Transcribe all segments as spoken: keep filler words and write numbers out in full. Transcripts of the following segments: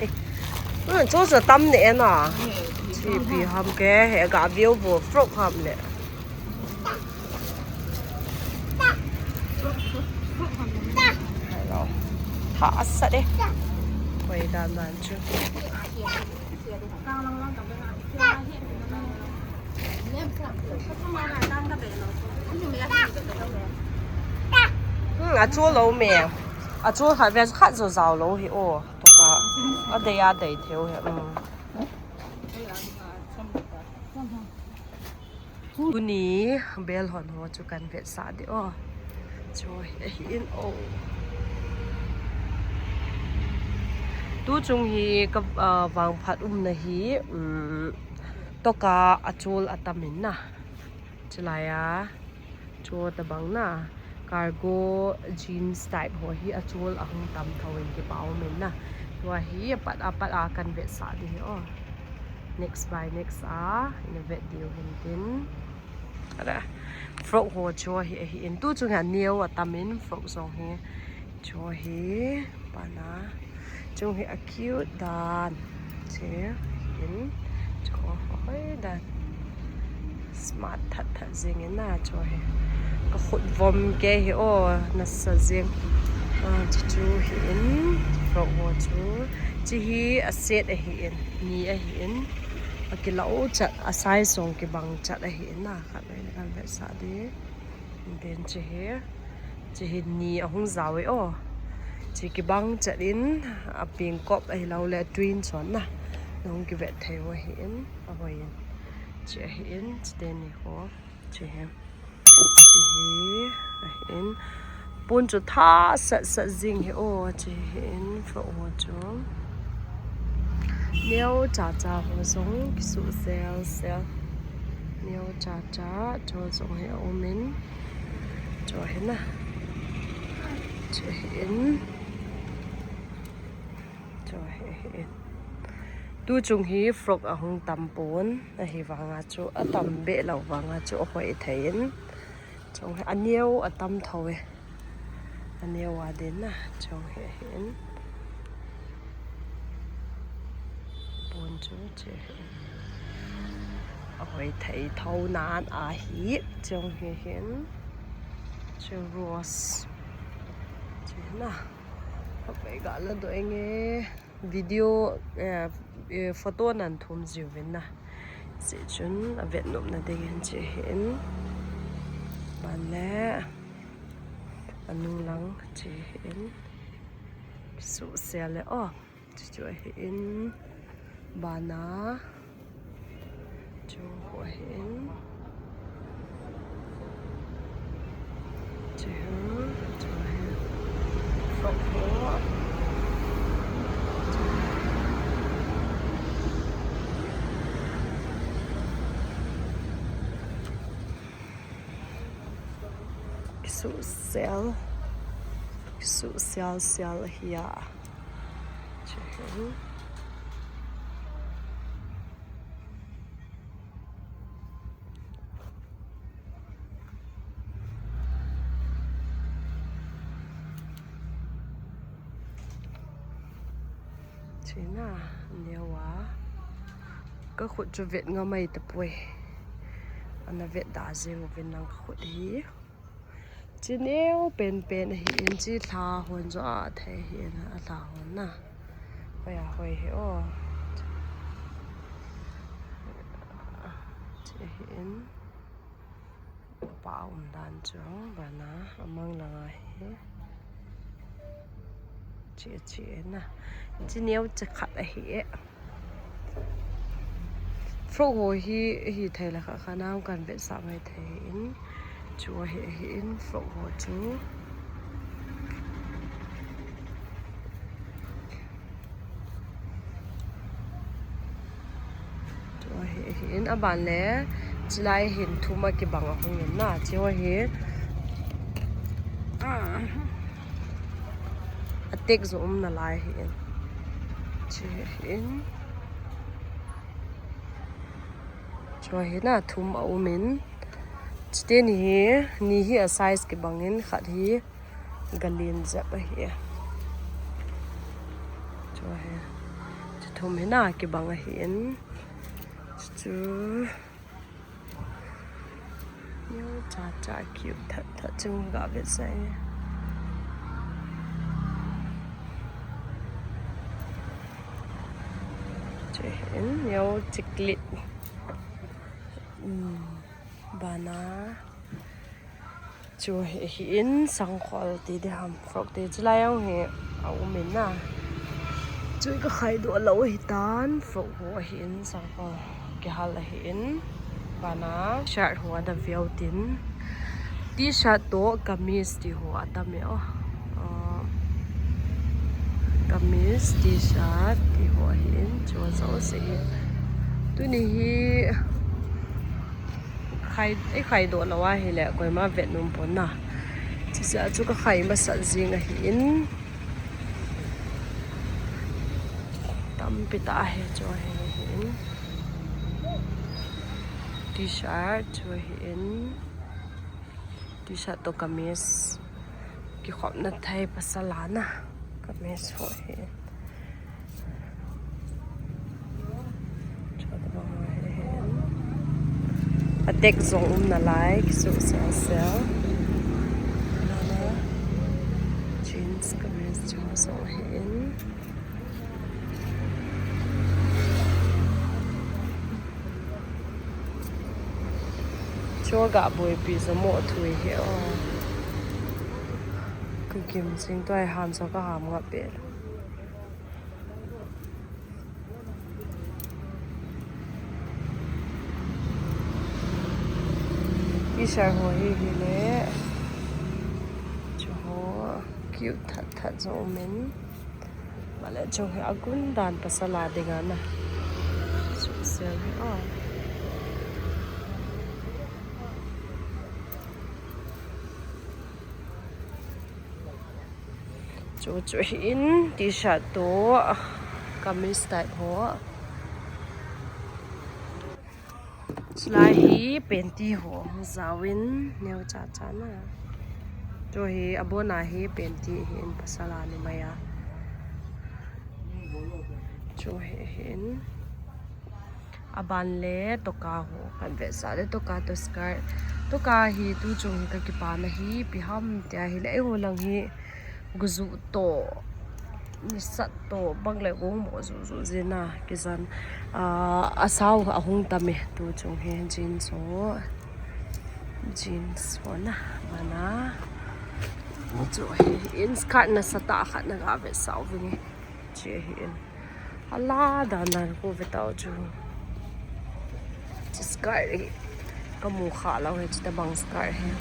Eh, hmm, chu chu tam ne na. Chi pi ham ke he ga view bu frock ham le. Hello. Tha asa de. Koi dan dan chu. Hmm, a chu lo me. A chu khat ve khat zo zau lo hi o. Toka. A dei a dei theu hi. Hmm. Tuni bel hon ho chu kan vetsah di o. Chu hi ahi in o. Tu chung hi ka, ah, vangphat umna hi, um, toka a chol atam in na. Chulai a chol tabang na. Cargo jeans type ho hi a chol ahung tam tho in kipa um in na. Tua hi apat apat a kan vetsah di hi o. Next by next a, ina vet diu hin tin. Ara, frock ho chu hi, hi in tu chung hi a neo atam in frock jong hi. Chu hi, pana. Chung hi a cute dan. Chi in. Chu hoi dan. Smart that that jing in na chu hi. Ka khut vom ke hi o, nasa jing. Ah, chu chu hi in. Frock ho chu. Chi hi a set ahi in. Ni ahi in. A kilo chat, a size jong kibang chat ahi in na. Khat vei na kan vetsah di. Then chi hi, chi hi ni ahung jao e o. Chi kibang chat in, a pink kop ahi lo le twin chon na. Na hung kivet thei u ahi in, a hoi in. Chi ahi in, chi te ni ho. Chi hi. Chi hi, ahi in. Pon chu tha sat sat jing hi o, chi hi in, frock ho chu. Neo cha cha ho jong, kisuh sel sel. Neo cha cha, chu jong hi a um in. Chu hi na. Chu hi in. Chu hi, hi in. Tu chung hi frock ahung tam pon. Ahi vanga chu, atam be lo vanga chu, ahoi thei in. Chung hi a neo atam tho e. A neo a din na. Chung hi, hi in. Pon chu, chu hi in. Ahoi thei tho nan ahi. Chung hi, hi in. Chu rose. Chu na. Apai ga la do enge. Video, eh, eh, photo nan thum jiu vin na. Si chun a vet nop na ding in chi hi in. Ban le. A nung lang chi hi in. Su se le o. Chu chu ahi in. Bana. Chu ho ahi in. Chu ho, chu ho. Frock ho. Kisu sel. Kisu sel sel ahi a. Chu hi. China, neo a. Ka khut chu vet nga mai tapoi. Ana vet da jeng uvin lang ka khut hi. Chi neo pen pen ahi in, chi lha hon jo a thei ahi in, a lha hon na. Hoi a hoi hi o. Chi ahi in. Pa um dan chu, bana, a mang lang ahi. Chi, chi na. Chi neo chi khat ahi e. Frock ho hi, hi thei la kha kha nang kan vetsah mai thei in. Chu hi, hi in frock ho chu. Chu hi, hi in a ban le, chilai hin thum a kibang a hung in na. Chu hi. Ah. A tek zo um na lai hi in. Chi hi in. Chu hi na thum a um in. Chite ni hi, ni hi a size kibang in khat hi galin jep ahi. Chu hi. Chu thum hi na kibang ahin. Chu. Neo cha cha cute that that chung ga vetsah e. Chu hin neo chiklit. Hmm. Bana. Chu hi, hi in sangkhol ti ding ham, frock ti chu lai jong hi a um in na. Chu ka khai doh lou hi tan, frock ho hi in sangkhol kihal ahi in. Bana shirt ho a da veu tin. T-shirt toh kameez ti ho a tam e o. Ah, kameez, T-shirt ti ho hi in, chu a zo se hi. Tuni hi khai, ei khai doh lou ahile, koima vet nom pon na. Chu sia chu ka khai masat jing ahi in. Tampi tah ahi chu ahi in. T-shirt chu ahi in. T-shirt toh kameez. Kikhopna thei pasal a na. Kameez ho hi. Chua tabang ho hi. Attack jong um nalai, kisuh sel sel. Jeans kameez chua jong hi in. Chua ga boipi jamo thui hi o. Ka gim jing tua ham sa ka ham nga pe. T-shirt ho hi hi le. Chu ho cute that that jong um in. Male chung hi a gun dan pasal a ding a na. Suhsel hi o. Chu chu hi in T-shirt toh kameez type ho. Chulai hi panty ho hung jao in neo cha cha na. Chu hi abon a hi panty hi in pasal a numei a. Chu hi hi in. Aban le toka ho kan vetsah le toka toh skirt. Toka hi tu chung hi ka kipana hi ipi ham tia hi le eiho lang hi gujuh toh, nisat toh, bang le gong mo juh juh jin a kijan, ah, asao ahung tam e tu chung hi jeans ho, jeans ho na, bana. Chu hi in skirt nasatah khat na ga vetsah u vinge. Chu hi in. Ala dan dan ko ve tau chu. Chu skirt hi ka mu kha lou hi, chuti bang skirt hi.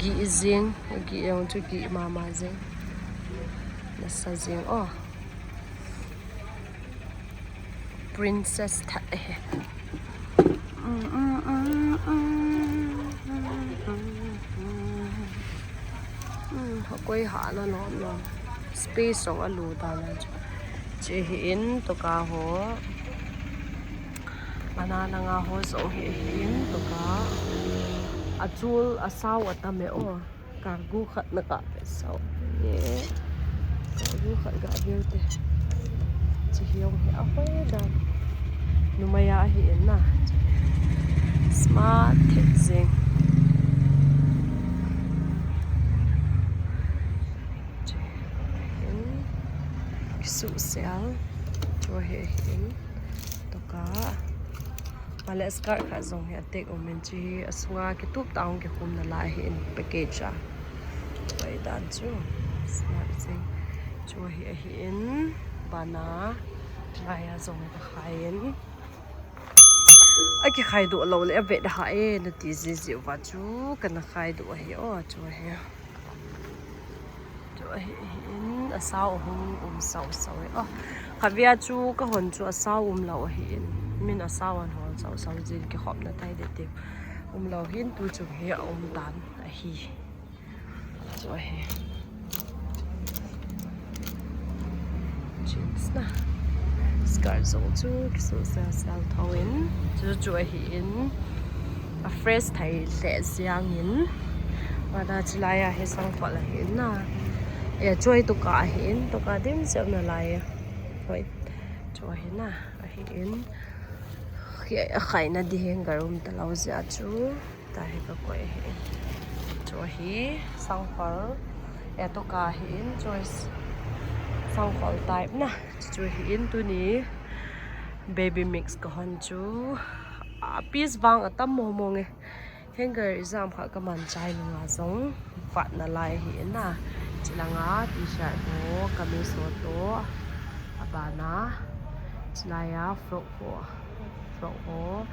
Gih jing, gih jong chu gih mama jing. Nasa jing o. Princess that hi. Hakoi hahna lom lom. Space jong alu dan a chu. Chu hi in toka ho. Ana nanga ho jong hi hi in toka. Achul asao atam e o. Cargo khat na ka pe sao. Ye. Cargo khat ga veu te. Chu hi jong hi ahoi dan. Numei a hi in na. Smart thei jing. Chu hi in. Kisuh sel. Chu hi in. Toka. Male skirt khat jong hi attack um in, chu hi asunga kitup tah hung kikhum nalai hi in package a. Pai dan chu. Smart jing. Chu hi ahi in bana. Laiya jong ka khai in. Akikhai doh lou le avet ha e nati jiji uva chu kana khai doh ahi o chu hi. Chu ahi, ahi in, asao ahung um sao sao e. Oh, khatvei a chu kahon chu asao um lou ahi in. Min asao ahon sao sao jin kikhopna thei ding ti um lou hin tu chung hi aum tan ahi. Chu ahi. Jeans na. Skirt jong chu kisuh sel sel tho in. Chu chu ahi in. A fresh thei lheh jeng in. Bana chulai a hi sangkhol ahi in na. E, choi toka ahi in. Toka dimset nalai. Hoi. Chu hi na, ahi in. Hi a khaina di hanger um talou jeh a chu. Tahi ka koi hi. Chu hi sangkhol. E to ka hi in, chu hi sangkhol type na. Chu hi in tuni baby mix ka hon chu. A piece vang atam mo mo nge. Hanger ijat ham kha ka man chai nunga jong vat nalai hi in na. Chilanga t-shirt ho, kamis ho to, abana, chilai a frock ho, frock ho,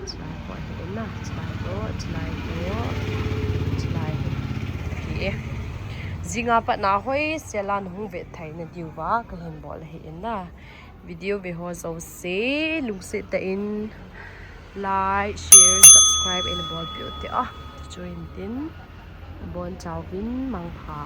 chilai ho hi in na, chilai to, chilai to, chilai hi. Hi e. Jinga pat na hoi sel a nahung vet thei na diuva kahin bol hi in na. Video ve ho jouse, lungset tah in like, share, subscribe in bol piu te a. Chu in tin, bon chauvin mangpha.